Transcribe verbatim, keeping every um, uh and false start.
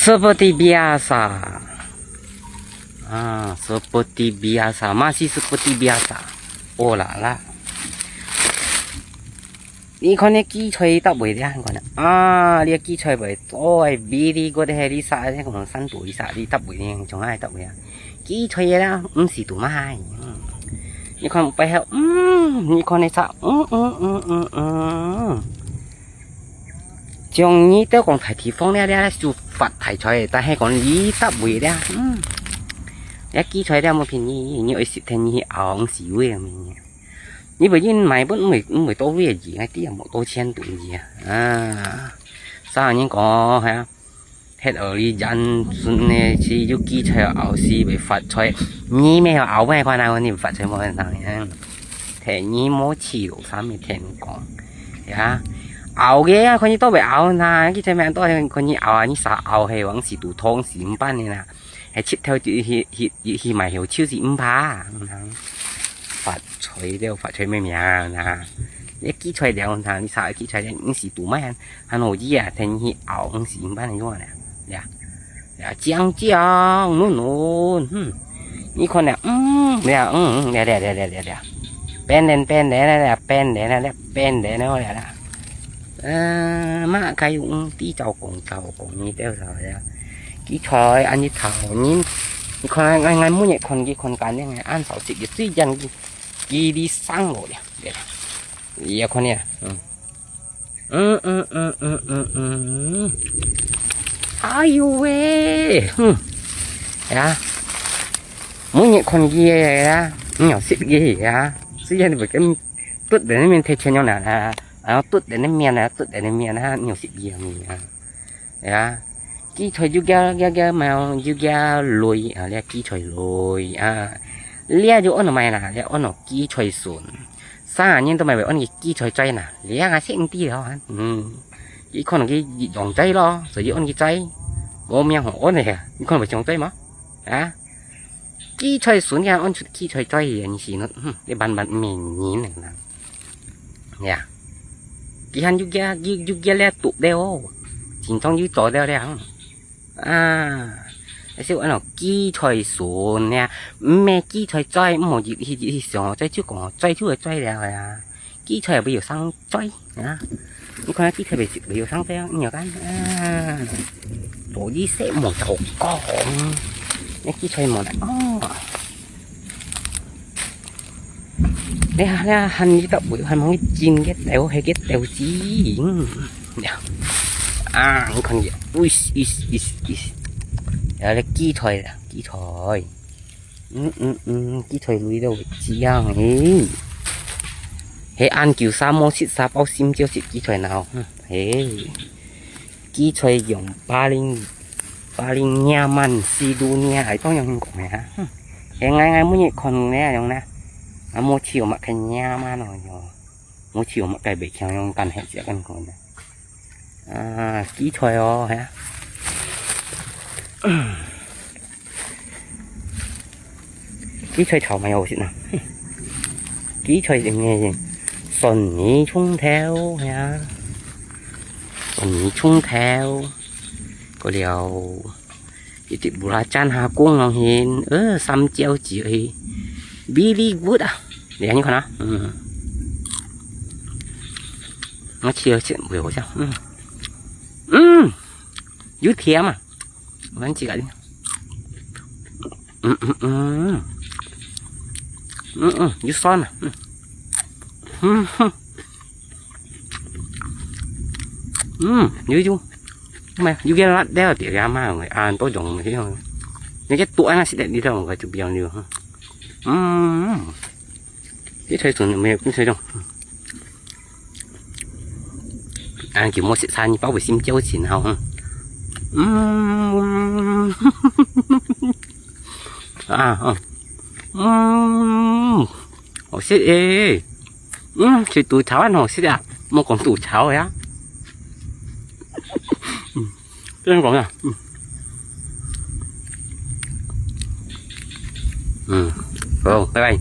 Seperti biasa. Ah, seperti biasa. Masih seperti biasa. Oh là là. 你看這薺菜搭位咧，你看啊，啊，這薺菜位，哦，very good，係你殺个，講山肚你殺，你搭位呢，從哪搭位啊？薺菜个啦，毋係杜麥。嗯，你看背後，嗯，你看這隻，嗯嗯嗯嗯嗯，像你兜講大地方咧，咧就發大財，但係講你搭位咧，嗯，這薺菜咧，無便宜，你愛食，聽你去熬，毋係有个物件。 你毋係買本毋會，毋會到位个字，𠊎知啊，無到千度字啊。啊，啥人講，係啊，歇而你人生呢，是有薺菜熬死會發財，你咩熬咩款啊，你發財無人當然。聽你無去有啥物天光，呀，熬个啊，看你到位熬哪，薺菜咩到，看你熬啊，你啥熬係往時肚痛時毋辦个啦。 係切頭去，去，去，去買後手是毋怕，嗯，發財了，發財咩名啊？這薺菜了，你查薺菜了，毋係杜麥，還好意啊，天氣熬，毋係毋辦个樣啊，呀，呀，醬醬，嫩嫩，嗯，你看了，嗯，了，嗯，嗯，了，了，了，了，了，了，變靚，變靚了，了，變靚了，了，變靚了，了，了。 呃，嘛該用地找工找工，你兜啥呀？薺菜恁樣頭人，你看，𠊎，𠊎每日看佢看乾淨个，恁少食个，最近佢，佢哩生落了，也看呢，嗯。嗯，嗯，嗯，嗯，嗯，嗯。哎呦喂，哼，呀，每日看佢个呀，你要食佢呀，雖然你不跟 剁等个面，提前用了啦，然後剁等个面啊，剁等个面啊，你有食佢个面啊。呀，薺菜有加，加，加，嘛有加類啊，這薺菜類啊，這就安到買啦，這安到薺菜筍。啥人都買會安个薺菜嘴啦，這啊，識毋知咯，嗯，佢可能佢用嘴咯，所以安佢嘴，無名好安个，你看會像嘴無？啊？ 薺菜筍个，安出薺菜嘴个，你死喏，哼，你慢慢面人个啦。呀，佢還有个，有，有个咧毒了哦，真正有毒了了，啊，還係安到薺菜筍呢，毋係薺菜嘴，毋好去，去，去想哦，這就講哦，嘴就會嘴了呀。 薺菜也會有生嘴啊。你看薺菜會，會有生嘴啊，你有看啊？所以說無找工，那薺菜無啦，哦。你看，你看，還你到尾還無去煎个豆，係个豆子，嗯，呀。啊，你看佢，喂，一，一，一，啊，那薺菜啦，薺菜。 嗯，嗯，嗯，薺菜類都會這樣誒。係恁久啥無食啥包心，就食薺菜腦，嗯，嘿。薺菜用paling，paling nyaman，sidung nya，係當樣講个哈，嗯。係𠊎，𠊎每日看个樣呢，啊，無試過麼个nyaman哦，喲。無試過麼个袂像樣，敢係這樣講个。 啊，薺菜哦，係啊。薺菜炒蠻好食啊。薺菜裡面蒜泥蔥頭，係啊。蒜泥蔥頭，過了 一滴belacan hakong lòng hin，呃，三椒子去，very good啊！你看，你看啊，嗯，我切切，不要香，嗯，嗯，有甜嘛，我们自家的，嗯嗯嗯，嗯嗯，有酸啊，嗯，嗯哼，嗯，有有。 Mày, you get that there, tiệt ra mà người ăn tôi dùng cái, cái tuổi nó sẽ đẹp đi đâu, người chụp video nhiều hơn. Ừm. Cái thời sự này mình cũng thấy đâu. Ăn kiểu mua sẽ xa như bao với sim chéo xin hao ha. Ừm. À, ờ. Ừm. Ổ xít ê. Ừm, chỉ tụi thảo ăn ổ xít à. Mua còn tụi thảo á. Ừm. Cái này còn nè. Ừm. Ừm. Rồi, bye bye.